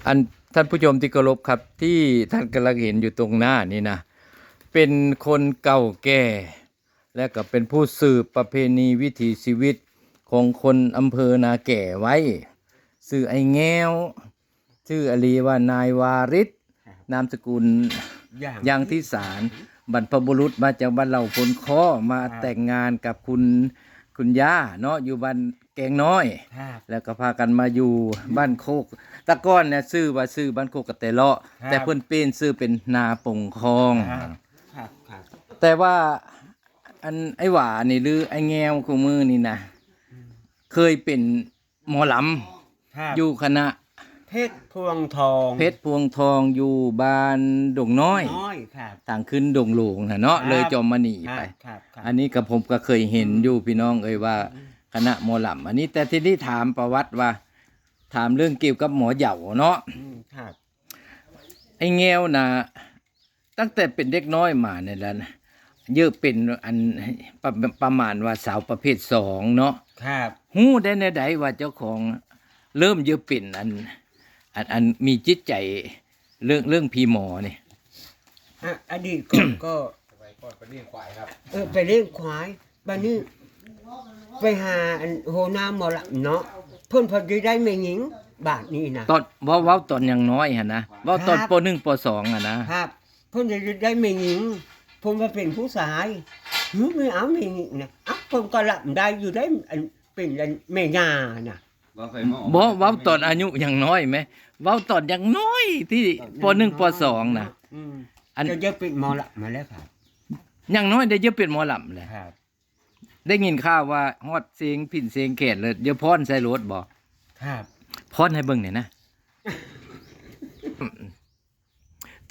ອັນ ທ່ານຜູ້ຊົມທີ່ເຄົາລົບຄັບ ທີ່ທ່ານກຳລັງເຫັນຢູ່ຕົງໜ້ານີ້ນະ ເປັນຄົນເກົ່າແກ່ ແລະກໍເປັນຜູ້ສືບປະເພນີວິຖີຊີວິດຂອງຄົນອຳເພີນາແກໄວ້ ຊື່ໄອ້ແງວ ຊື່ອີ່ຫຼີວ່ານາຍວາລິດ ນາມສະກຸນ ຢ່າງ ຢ່າງທິສານ ບັນພະບຸລຸດມາຈາກບ້ານເຫຼົ່າໂພນຄໍ້ ມາ ແຕ່ງງານກັບຄຸນ ຄຸນຍ່າເນາະ ຢູ່ບ້ານແກງນ້ອຍ ແລ້ວກໍພາກັນມາຢູ່ບ້ານໂຄກ ແຕ່ກ່ອນນະຊື່ວ່າຊື່ບ້ານໂຄກກະແຕເລາະ ແຕ່ເພິ່ນປ່ຽນຊື່ເປັນນາປົງຄອງ ແຕ່ວ່າ ອັນ ອ້າຍຫວານີ້ ຫຼື ອ້າຍແງວຄູ່ມື້ນີ້ນະ ເຄີຍເປັນ ໝໍລຳ ຢູ່ຄະນະເພັດພວງທອງ ເພັດພວງທອງ ຢູ່ບ້ານດົງນ້ອຍ ທາງຂຶ້ນດົງຫຼວງຫັ້ນເນາະ ເລີຍຈອມມະນີໄປ ອັນນີ້ກໍ ຜົມກໍເຄີຍເຫັນຢູ່ ພີ່ນ້ອງເອີຍ ວ່າຄະນະໝໍລຳ ອັນນີ້ ແຕ່ທີ່ນີ້ຖາມປະຫວັດວ່າ ຖາມເລື່ອງກ່ຽວກັບໝໍເຍົາເນາະ ອ້າຍແງວນະ ຕັ້ງແຕ່ເປັນເດັກນ້ອຍມານີ້ແຫຼະ ເຢີເປັນ ອັນ ປະ ປະມານວ່າສາວປະເພດສອງເນາະ ຮູ້ໄດ້ແນວໃດວ່າເຈົ້າຂອງເລີ່ມເຢີເປັນ ອັນ ອັນ ອັນມີຈິດໃຈເລື່ອງ ເລື່ອງຜີໝໍນີ້ ອະ ອະດີດກ່ອນກໍ ສະໄໝກ່ອນໄປລ້ຽງຄວາຍຄັບ ເອີ ໄປລ້ຽງຄວາຍ ບາດນີ້ໄປຫາອັນຫົວໜ້າໝໍລຳເນາະ ເພິ່ນພໍດີໄດ້ແມ່ຍິງ ບາດນີ້ນະ ຕອນ ເວົ້າ ເວົ້າຕອນຍັງນ້ອຍຫັ້ນນະ ເວົ້າຕອນ ປ.ໜຶ່ງ ປ.ສອງ ຫັ້ນນະ ເພິ່ນໄດ້ ໄດ້ແມ່ຍິງ ເພິ່ນວ່າເປັນຜູ້ຊາຍ ຫື ໄມ່ເອົາແມ່ຍິງນະ ເອົາ ເພິ່ນກໍລຳໄດ້ຢູ່ໄດ໋ ອັນ ເປັນອັນແມ່ຍ່ານະ ບໍ່ ເວົ້າຕອນອາຍຸຍັງນ້ອຍແມ ເວົ້າຕອນຍັງນ້ອຍ ທີ່ ປ.ໜຶ່ງ ປ.ສອງ ນະ ອັນ ເຈົ້າເຢີເປັນໝໍລຳມາແລ້ວຄັບ ຍັງນ້ອຍໄດ້ເຢີເປັນໝໍລຳແລ້ວ ໄດ້ຍິນຂ່າວວ່າຮອດເຊງຜິນເຊງແຂນແລ້ວ ເຢີຟ້ອນໃສ່ໂລດບໍ່ ຟ້ອນໃຫ້ເບິ່ງແດ່ນະ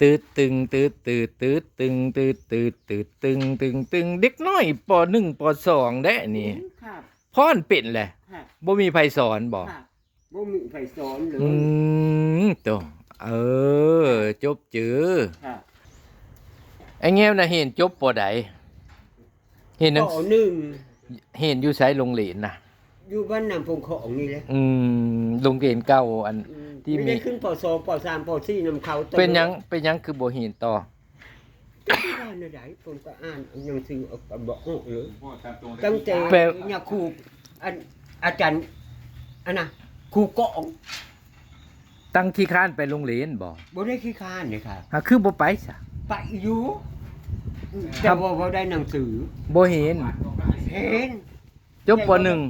ຕຶດຕຶງ ຕຶດຕຶດ ຕຶດຕຶງ ຕຶດຕຶດ ຕຶດຕຶງ ຕຶງຕຶງ ເດັກນ້ອຍ ປ.ໜຶ່ງ ປ.ສອງ ເດ້ນີ້ ຟ້ອນເປັນແຫຼະ ບໍ່ມີໃຜສອນບໍ່ ບໍ່ມີໃຜສອນເລີຍ ອືມ ໂຕ ເອີ ຈົບຈື່ ໄອ້ແງວນະຮຽນຈົບ ປ.ໃດ ຮຽນໜັງ ປ.ໜຶ່ງ ຮຽນຢູ່ໃສໂຮງຮຽນນະ ຢູ່ບ້ານນ້ຳໂພງຂອງນີ້ແຫຼະ ອືມ ໂຮງຮຽນເກົ່າ ອັນ ອືມ ທີ່ມີ ໄດ້ຂຶ້ນ ປ.ສອງ ປ.ສາມ ປ.ສີ່ ນຳເຂົາ ເປັນຫຍັງ ເປັນຫຍັງຄືບໍ່ຮຽນຕໍ່ ຈັກຊິວ່າແນວໃດ ເພິ່ນກໍອ່ານໜັງສືອອກ ກໍບໍ່ອອກເລີຍ ຕັ້ງແຕ່ຍາຄູ ອັນ ອາຈານ ອັນນະ ຄູກອງ ຕັ້ງຂີ້ຄ້ານໄປໂຮງຮຽນບໍ່ ບໍ່ໄດ້ຂີ້ຄ້ານເດ້ຄ່ະ ຫາຄືບໍ່ໄປຊະ ໄປຢູ່ ແຕ່ວ່າບໍ່ໄດ້ໜັງສື ບໍ່ຮຽນ ຮຽນ ຈົບ ປ.ໜຶ່ງ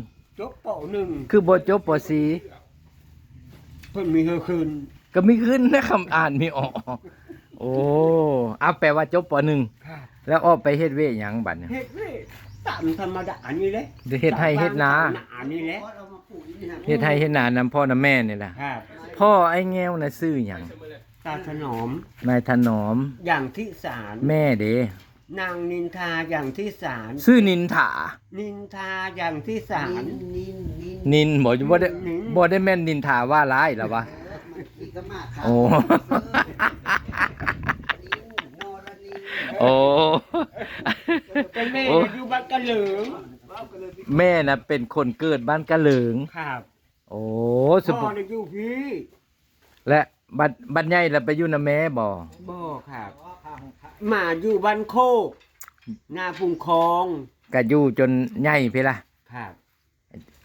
ຈົບ ປ.ໜຶ່ງ ຄືບໍ່ຈົບ ປ.ສີ່ ເພິ່ນມີເຮືອຄືນ ກໍມີຄືນນະ ຄຳອ່ານມີອອກ ໂອ້ ອາ ແປວ່າຈົບ ປ.ໜຶ່ງ ແລ້ວອອກໄປເຮັດວຽກຫຍັງບັດນີ້ ເຮັດວຽກຕາມທຳມະດານີ້ແຫຼະ ເຮັດໄຮ່ເຮັດນາ ເຮັດໄຮ່ເຮັດນານຳພໍ່ນຳແມ່ນີ້ແຫຼະ ພໍ່ອ້າຍແງວນະຊື່ຫຍັງ ຕາຖະໜອມ ນາຍຖະໜອມ ຢ່າງທິສານ ແມ່ເດ ນາງນິນທາ ຢ່າງທິສານ ຊື່ນິນທາ ນິນທາ ຢ່າງທິສານ ນິນ ນິນ ນິນ ບໍ່ ບໍ່ໄດ້ ບໍ່ໄດ້ແມ່ນນິນທາວ່າຮ້າຍລະວະ ໂອ້ ໂອ້ ແຕ່ແມ່ນະຢູ່ບ້ານກະເຫຼີງ ແມ່ນະເປັນຄົນເກີດບ້ານກະເຫຼີງ ໂອ້ ພໍ່ນະຢູ່ພີ້ ແລະ ບັດ ບັດໃຫຍ່ລະໄປຢູ່ນຳແມ່ບໍ່ ບໍ່ຄັບ ມາຢູ່ບ້ານໂຄກ ນາພຸງຄອງ ກະຢູ່ຈົນໃຫຍ່ພີ້ລະ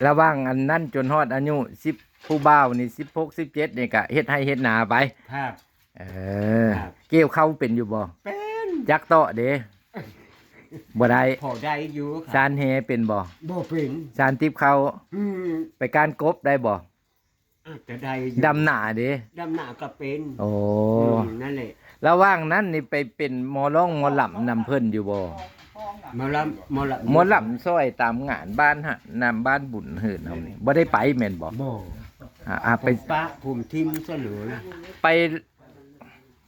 ລະຫວ່າງອັນນັ້ນຈົນຮອດອາຍຸສິບ ຜູ້ບ່າວນີ້ສິບຫົກ ສິບເຈັດນີ້ກະເຮັດໄຮ່ເຮັດນາໄປ ເອີ ກ່ຽວເຂົ້າເປັນຢູ່ບໍ່ ເປັນ ຈັກເຕາະເດ ບໍ່ໄດ້ ພໍໄດ້ຢູ່ ຊານແຫເປັນບໍ່ ບໍ່ເປັນ ຊານຕິບເຂົ້າ ໄປການກົບໄດ້ບໍ່ ອາດຈະໄດ້ຢູ່ ດຳນາເດ ດຳນາກໍເປັນ ໂອ້ ນັ້ນແຫຼະ ລະຫວ່າງນັ້ນນີ້ໄປເປັນໝໍຮ້ອງໝໍລຳນຳເພິ່ນຢູ່ບໍ່ ໝໍລຳ ໝໍລຳ ໝໍລຳຊ່ອຍຕາມງານບ້ານຫັ້ນ ນຳບ້ານບຸນເຮືອນເຮົານີ້ ບໍ່ໄດ້ໄປແມ່ນບໍ່ ບໍ່ ອາ ອາ ໄປ ຜົມປະ ຜົມຖິ້ມຊະເລີຍ ໄປ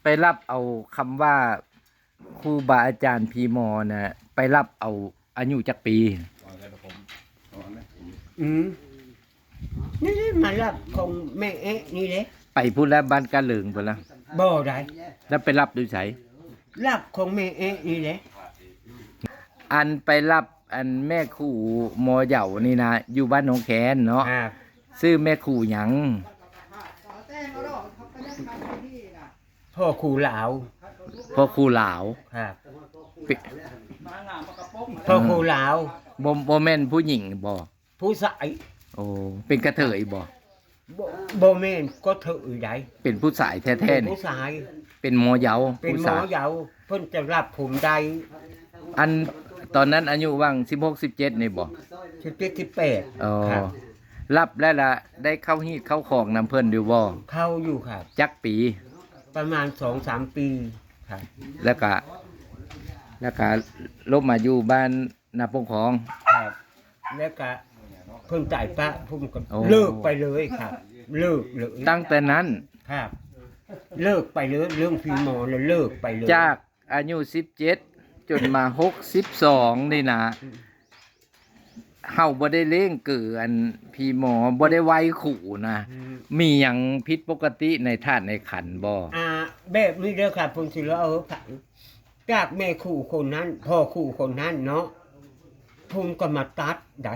ໄປຮັບເອົາຄຳວ່າຄູບາອາຈານຜີໝໍນະ ໄປຮັບເອົາອາຍຸຈັກປີ ອືມ ນີ້ແຫຼະ ມາຮັບຂອງແມ່ແອະນີ້ແຫຼະ ໄປພຸ້ນລະ ບ້ານກະເຫຼີງພຸ້ນລະ ບໍ່ໄດ້ ແລ້ວໄປຮັບຢູ່ໃສ ຮັບຂອງແມ່ແອະນີ້ແຫຼະ ອັນໄປຮັບ ອັນແມ່ຄູໝໍເຍົານີ້ນະ ຢູ່ບ້ານໜອງແຄນເນາະ ຊື່ແມ່ຄູຫຍັງ ພໍ່ຄູລາວ ພໍ່ຄູລາວ ຄັບ ເປັນ ພໍ່ຄູລາວ ບໍ່ ບໍ່ແມ່ນຜູ້ຍິງບໍ? ຜູ້ຊາຍ. ໂອ້ ເປັນກະເທີຍບໍ? ບໍ່ ບໍ່ແມ່ນກະເທີຍໃດ ເປັນຜູ້ຊາຍແທ້ໆ ເປັນຜູ້ຊາຍ ເປັນໝໍເຍົາ ເປັນໝໍເຍົາ ຜູ້ຊາຍ ເພິ່ນຈະຮັບຜົມໄດ້. ອັນຕອນນັ້ນອາຍຸຫວ່າງສິບຫົກ ສິບເຈັດນີ້ບໍ? ສິບເຈັດ ສິບແປດ. ອໍ ຄັບ ຮັບແລ້ວລະ ໄດ້ເຂົ້າຮີດເຂົ້າຄອງນຳເພິ່ນຢູ່ບໍ່? ເຂົ້າຢູ່ຄັບ. ຈັກປີ? ປະມານສອງສາມປີຄັບ. ແລ້ວກະ ແລ້ວກະລົງມາຢູ່ບ້ານ ນາປົກຄອງ ຄັບ ແລ້ວກະເພິ່ນຕາຍປະ ຜົມກໍ ໂອ້ ເລີກໄປເລີຍຄັບ ເລີກເລີຍ ຕັ້ງແຕ່ນັ້ນ ຄັບ ເລີກໄປເລີຍ ເລື່ອງຜີໝໍລະເລີກໄປເລີຍ. ຈາກອາຍຸສິບເຈັດ ຈົນມາຫົກສິບສອງນີ້ນະ ເຮົາບໍ່ໄດ້ເລ້ງເກີອັນຜີໝໍ ບໍ່ໄດ້ໄຫວ້ຄູນະ ອືມ ມີຫຍັງຜິດປົກກະຕິໃນທາດໃນຂັນບໍ່? ອ່າ ແບບນີ້ເດີຄັບ ເພິ່ນຊິເລົ່າໃຫ້ຟັງ ຈາກແມ່ຄູຄົນນັ້ນ ພໍ່ຄູຄົນນັ້ນເນາະ ເພິ່ນກໍມາຕັດໄດ໋.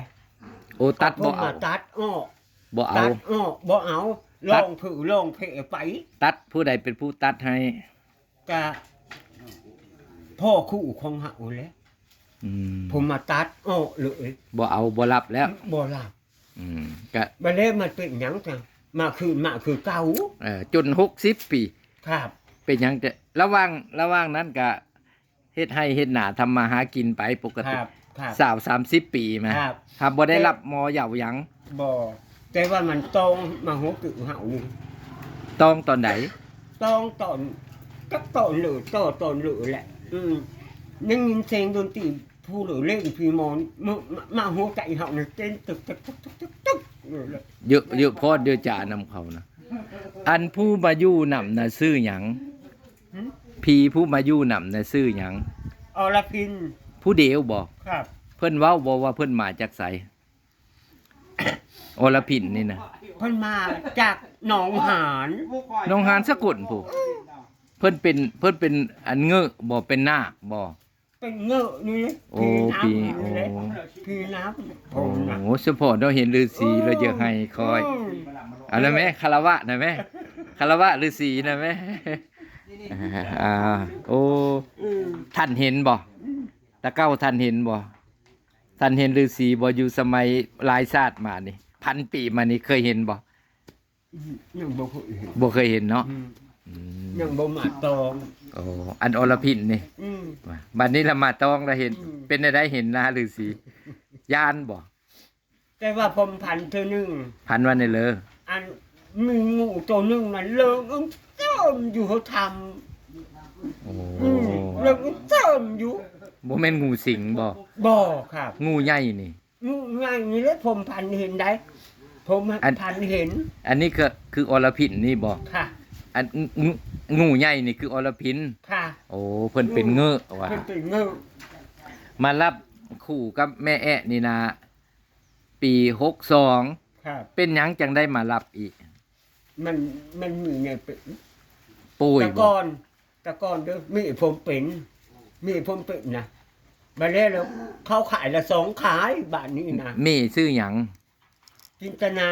ໂອ້ ຕັດບໍ່ເອົາ ມາຕັດອອກ ບໍ່ເອົາ ຕັດອອກ ບໍ່ເອົາ ລອງຜືລອງເພໄປ. ຕັດ ຜູ້ໃດເປັນຜູ້ຕັດໃຫ້? ກະພໍ່ຄູຂອງເຮົາແຫຼະ. ອືມ ເພິ່ນມາຕັດອອກເລີຍ ບໍ່ເອົາ ບໍ່ຮັບແລ້ວ ບໍ່ຮັບ. ອືມ ກະ ບາດແລ້ວມັນເປັນຫຍັງຈັ່ງມາຄືນມາຄືເກົ່າ? ເອີ ຈົນຫົກສິບປີ ຄັບ ເປັນຫຍັງຈະ ລະຫວ່າງ ລະຫວ່າງນັ້ນກະເຮັດໄຮ່ເຮັດນາ ທຳມາຫາກິນໄປປົກກະຕິ ຄັບ ຄັບ ຊາວສາມສິບປີມາ ຄັບ ຫາກບໍ່ໄດ້ ແຕ່ ຮັບໝໍເຍົາຫຍັງ. ບໍ່ ແຕ່ວ່າມັນຕ້ອງມາຮູ້ຕື່ເຮົານີ້. ຕ້ອງຕອນໃດ? ຕ້ອງຕອນ ຈັກຕອນເລີ ຕໍ່ຕອນເລີແຫຼະ. ອືມ ໄດ້ຍິນສຽງດົນຕີ ຜູ້ເລີເຫຼັ້ນຜີໝໍ ມາ ມາ ມາຫົວໃຈເຮົານີ້ເຕັ້ນຕຶກໆໆໆ ເຢີ ເຢີພອດເຢີຈານຳເຂົານະ. ອັນຜູ້ມາຢູ່ນຳນະຊື່ຫຍັງ? ຫື? ຜີຜູ້ມາຢູ່ນຳນະຊື່ຫຍັງ? ອລະພິນ. ຜູ້ດຽວບໍ? ຄັບ. ເພິ່ນເວົ້າບໍ່ວ່າເພິ່ນມາຈາກໃສ? ອລະພິນນີ້ນະ ເພິ່ນມາຈາກໜອງຫານ ໜອງຫານສະກົນພຸ້ນ. ເພິ່ນເປັນ ເພິ່ນເປັນອັນເງີ້ບໍ? ເປັນນາກບໍ? ເປັນເງີ້ນີ້ ໂອ້ ຜີນາກ ຜີ ນີ້ແຫຼະ ໂອ້ ຜີນາກ ໂອ້ ນະ ໂອ້ ສະເພາະເນາະ ເຫັນລືສີ ເອີ ແລ້ວຢາກໃຫ້ຄອຍ. ອືມ ເອົາລະແມ່ ຄາລະວະນະແມ່ ຄາລະວະລືສີນະແມ່. ອ່າ ໂອ້ ອືມ ທ່ານເຫັນບໍ່? ອືມ ແຕ່ເກົ່າທ່ານເຫັນບໍ່? ທ່ານເຫັນລືສີບໍ່? ຢູ່ສະໄໝຫຼາຍຊາດມານີ້ ພັນປີມານີ້ ເຄີຍເຫັນບໍ່? ອືມ ຍັງບໍ່ເຄີຍເຫັນ ບໍ່ເຄີຍເຫັນເນາະ. ອືມ ອືມ ຍັງບໍ່ມາຕ້ອງ. ໂອ້ ອັນອລະພິນນີ້ ອືມ ບັດນີ້ລະມາຕ້ອງລະເຫັນ. ອືມ ເປັນແນວໃດ ເຫັນນະລືສີ? ຢ້ານບໍ່? ແຕ່ວ່າຜົມຝັນເທື່ອໜຶ່ງ. ຝັນວ່າແນວໃດ? ອັນມີງູໂຕໜຶ່ງນັ້ນເລີ້ງເຈີມຢູ່ຫົວຖ້ຳ. ໂອ້ ອືມ ເລີ້ງເຈີມຢູ່. ບໍ່ແມ່ນງູສິງບໍ່? ບໍ່ຄັບ. ງູໃຫຍ່ນີ້? ງູໃຫຍ່ນີ້ແຫຼະ ຜົມຝັນເຫັນໄດ໋ ຜົມ ອັນ ຝັນເຫັນ. ອັນນີ້ຄື ຄືອລະພິນນີ້ບໍ່? ຄ່ະ. ອັນ ງ- ງ- ງູໃຫຍ່ນີ້ຄືອລະພິນ? ຄ່ະ. ໂອ້ ເພິ່ນເປັນເງີ້ວ່າ ເພິ່ນເປັນເງີ້ ມາຮັບຄູ່ກັບແມ່ແອະນີ້ນະ ປີຫົກສອງ. ຄັບ. ເປັນຫຍັງຈັ່ງໄດ້ມາຮັບອີກ? ມັນ ມັນມີແນວເປັນ ໂປ້ຍ ແຕ່ກ່ອນ ແຕ່ກ່ອນເດີ ມີຜົມເປັນ ມີຜົມເປັນນະ ບາດແລ້ວເຂົາຂາຍລະສອງຂາຍ ບາດນີ້ນະ. ມີຊື່ຫຍັງ? ຈິນຕະນາ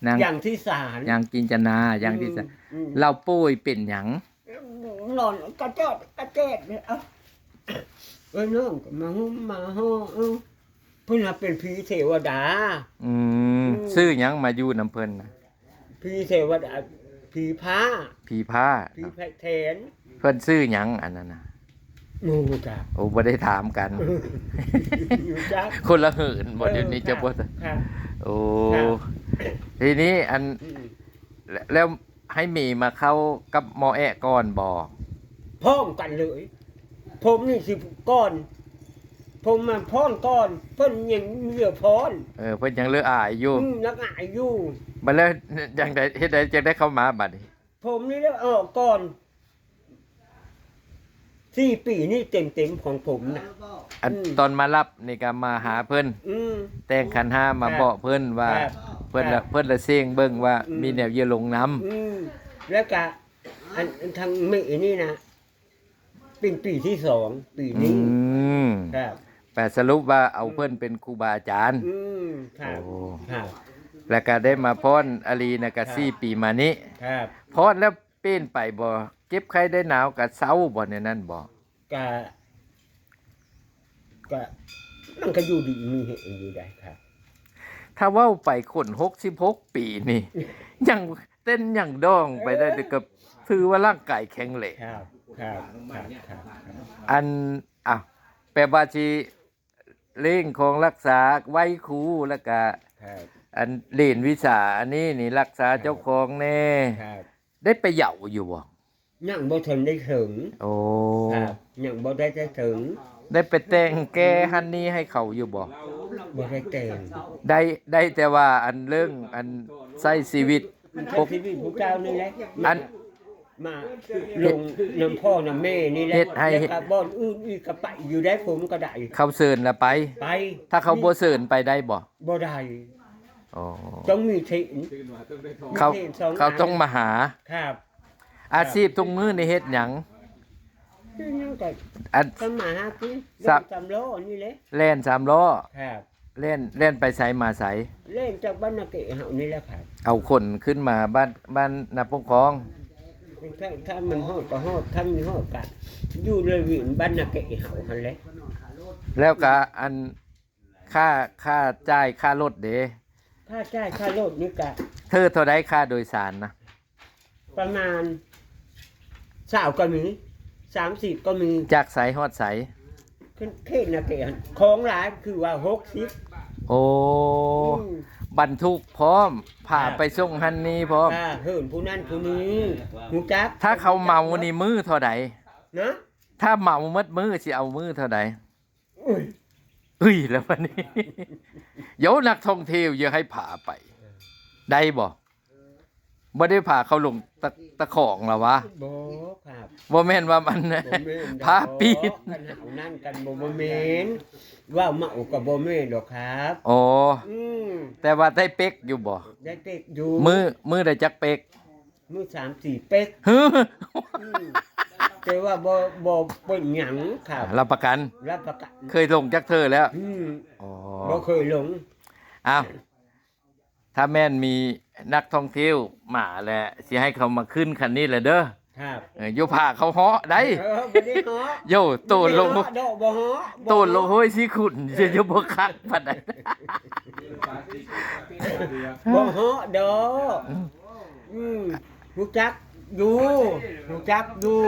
ນາງ ຢ່າງທີ່ສານ ນາງຈິນຕະນາ ຢ່າງທີ່ສານ. ອືມ ອືມ ລາວໂປ້ຍເປັນຫຍັງ? ນອນກະຈອດກະແຈດເລີຍ. ເອົາ ເອີ ນ້ອງກໍມາຫຸ້ມມາຫໍ່ ເອີ ເພິ່ນວ່າເປັນຜີເທວະດາ. ອືມ ອືມ ຊື່ຫຍັງມາຢູ່ນຳເພິ່ນນະ? ຜີເທວະດາ ຜີພ້າ ຜີພ້າ ຜີແພກແທນ. ເພິ່ນຊື່ຫຍັງອັນນັ້ນນະ? ບໍ່ຮູ້ຈັກ. ໂອ້ ບໍ່ໄດ້ຖາມກັນ ບໍ່ຮູ້ຈັກ. ຄົນລະເຫີນບໍ່? ເອີ ດຽວນີ້ຈະບໍ່ ຄ່ະ ຄ່ະ. ໂອ້ ຄ່ະ ທີນີ້ອັນ ອືມ ແລ້ວ ແລ້ວໃຫ້ເມມາເຂົ້າກັບໝໍແອະກ່ອນບໍ່? ພ້ອມກັນເລີຍ. ຜົມນີ້ຊິກ່ອນ ຜົມມາພ້ອນກ່ອນ ເພິ່ນຍັງເຫຼືອພ້ອນ. ເອີ ເພິ່ນຍັງເຫຼືອອາຍຢູ່. ອືມ ຍັງອາຍຢູ່. ບັດແລ້ວຈັ່ງໃດ ເຮັດໃດຈຶ່ງໄດ້ເຂົ້າມາບັດນີ້? ຜົມນີ້ໄດ້ອອກກ່ອນ ສີ່ປີນີ້ເຕັມໆຂອງຜົມນະ. ອັນ ອືມ ຕອນມາຮັບນີ້ກໍມາຫາເພິ່ນ ອືມ ແຕ່ງຂັນຫ້າມາບອກເພິ່ນວ່າ ເພິ່ນລະ ເພິ່ນລະເສັງເບິ່ງວ່າ ອືມ ມີແນວຢາລົງນຳ. ອືມ ແລ້ວກະ ອັນ ອັນທາງເມນີ້ນະ ເປັນປີທີສອງ ປີນີ້. ອືມ ຄັບ. ແປສະຫຼຸບວ່າເອົາເພິ່ນເປັນຄູບາອາຈານ. ອືມ ຄັບ. ໂອ້ ຄັບ. ແລ້ວກະໄດ້ມາພ້ອນອາລີນະກະ ຄັບ ສີ່ປີມານີ້. ຄັບ. ພ້ອນແລ້ວ ປ່ຽນໄປບໍ່? ເຈັບໄຂ້ໄດ້ໜາວກະເຊົາບໍ່ ແນວນັ້ນບໍ່? ກະ ກະ ມັນກະຢູ່ດີມີແຮງຢູ່ໄດ໋ຄັບ. ຖ້າເວົ້າໄປຄົນຫົກສິບຫົກປີນີ້ ຍັງເຕັ້ນຍັງດອງໄປໄດ້ ແຕ່ກະຖືວ່າຮ່າງກາຍແຂງແຮງ. ຄັບ ຄັບ ຄັບ ຄັບ ຄັບ. ອັນ ອ້າວ ແປວ່າຊິ ເລັ່ງຂອງລັກສາໄວຄູ ແລ້ວກະ ຄັບ ອັນເລນວິຊາອັນນີ້ນີ້ ລັກສາ ຄັບ ເຈົ້າຂອງແດ່. ຄັບ. ໄດ້ໄປເຍົາຢູ່ບໍ່? ຍັງບໍ່ທັນໄດ້ເຖິງ. ໂອ້ ຄັບ ຍັງບໍ່ໄດ້ໄປເຖິງ. ໄດ້ໄປແຕ່ງແກ້ຫັ້ນນີ້ໃຫ້ເຂົາຢູ່ບໍ່? ບໍ່ໄດ້ແຕ່ງ. ໄດ້ ໄດ້ແຕ່ວ່າອັນເລື່ອງອັນໃຊ້ຊີວິດ ໃຊ້ຊີວິດຜູ້ເຈົ້ານີ້ແຫຼະ. ອັນ ມາລົງນຳພໍ່ນຳແມ່ນີ້ແຫຼະ ເຮັດໃຫ້ ແລ້ວກະບ່ອນອື່ນອີກກະໄປຢູ່ໄດ້ ຜົມກະໄດ້. ເຂົາເຊີນລະໄປ? ໄປ. ຖ້າເຂົາບໍ່ເຊີນໄປໄດ້ບໍ່? ບໍ່ໄດ້. ອໍ ຕ້ອງມີເທນ ເຂົາ ມີເທນສອງ ເຂົາຕ້ອງມາຫາ. ຄັບ. ອາຊີບທຸກມື້ນີ້ເຮັດຫຍັງ? ເຮັດຫຍັງກະ ອັນ ທຳມາຫາກິນ ສາມ ສາມລໍ້ນີ້ແຫຼະ. ແລ່ນສາມລໍ້. ຄັບ. ແລ່ນ ແລ່ນໄປໃສມາໃສ? ແລ່ນຈາກບ້ານນາເກະເຮົານີ້ແຫຼະຄັບ. ເອົາຂົນຂຶ້ນມາບ້ານ ບ້ານນາປົກຄອງ. ຄັນ ຄັນມັນຮອດກະຮອດ ຄັນບໍ່ຮອດກະຢູ່ລະເວນບ້ານນາເກະເຮົາຫັ້ນແຫຼະ. ແລ້ວກະອັນ ຄ່າ ຄ່າຈ່າຍຄ່າລົດເດ? ຄ່າຈ່າຍຄ່າລົດນີ້ກະ ເທີເທົ່າໃດຄ່າໂດຍສານນະ? ປະມານຊາວກະມີ ສາມສິບກະມີ. ຈາກໃສຮອດໃສ? ຂຶ້ນເຂດນາເກະຫັ້ນ ຂອງຫຼາຍຄືວ່າຫົກສິບ. ໂອ້ ອືມ ບັນທຸກພ້ອມ ພາ ຄັບ ໄປສົ່ງຫັ້ນນີ້ພ້ອມ. ຄ່າເຫີນຜູ້ນັ້ນຜູ້ນີ້ ຮູ້ຈັກ. ຖ້າເຂົາເມົານີ້ມື້ເທົ່າໃດ? ນະ ຖ້າເມົາໝົດມື້ຊິເອົາມື້ເທົ່າໃດ? ອຶ້ຍ ອຶ້ຍ ແລ້ວບັດນີ້ ໂຢ ນັກທ່ອງທ່ຽວຢາກໃຫ້ພາໄປ ໄດ້ບໍ່? ບໍ່ໄດ້ພາເຂົາລົງຕະ ຕະຂອງລະວະ? ບໍ່ຄັບ. ບໍ່ແມ່ນວ່າມັນ ບໍ່ແມ່ນດອກ ພາປີນ ຄັນເຮົານັ້ນກັນບໍ່ ບໍ່ແມ່ນ ເວົ້າເມົາກະບໍ່ແມ່ນດອກຄັບ. ອໍ ອືມ ແຕ່ວ່າໄດ້ເປັກຢູ່ບໍ່? ໄດ້ເປັກຢູ່. ມື້ ມື້ລະຈັກເປັກ? ມື້ສາມສີ່ເປັກ. ຮຶ ອືມ ແຕ່ວ່າບໍ່ ບໍ່ເປັນຫຍັງຄັບ. ຮັບປະກັນ? ຮັບປະກັນ. ເຄີຍລົງຈັກເທື່ອແລ້ວ? ອືມ ອໍ ບໍ່ເຄີຍລົງ. ອ້າວ ຖ້າແມ່ນມີນັກທ່ອງທ່ຽວມາແລ້ວ ຊິໃຫ້ເຂົາມາຂຶ້ນຄັນນີ້ແຫຼະເດີ. ຄັບ. ເອີ ຢູ່ພາເຂົາເຫາະໄດ໋. ເອີ ບໍ່ໄດ້ເຫາະ. ໂຢ ໂຕນລົງ ບໍ່ເຫາະດອກ ບໍ່ເຫາະ ໂຕນລົງຫ້ວຍສີຂຸນ ເອີ ຊິຢູ່ບໍ່ຄັກປານໃດ. ບໍ່ເຫາະດອກ. ອືມ ອືມ ຮູ້ຈັກຢູ່ ຮູ້ຈັກຢູ່.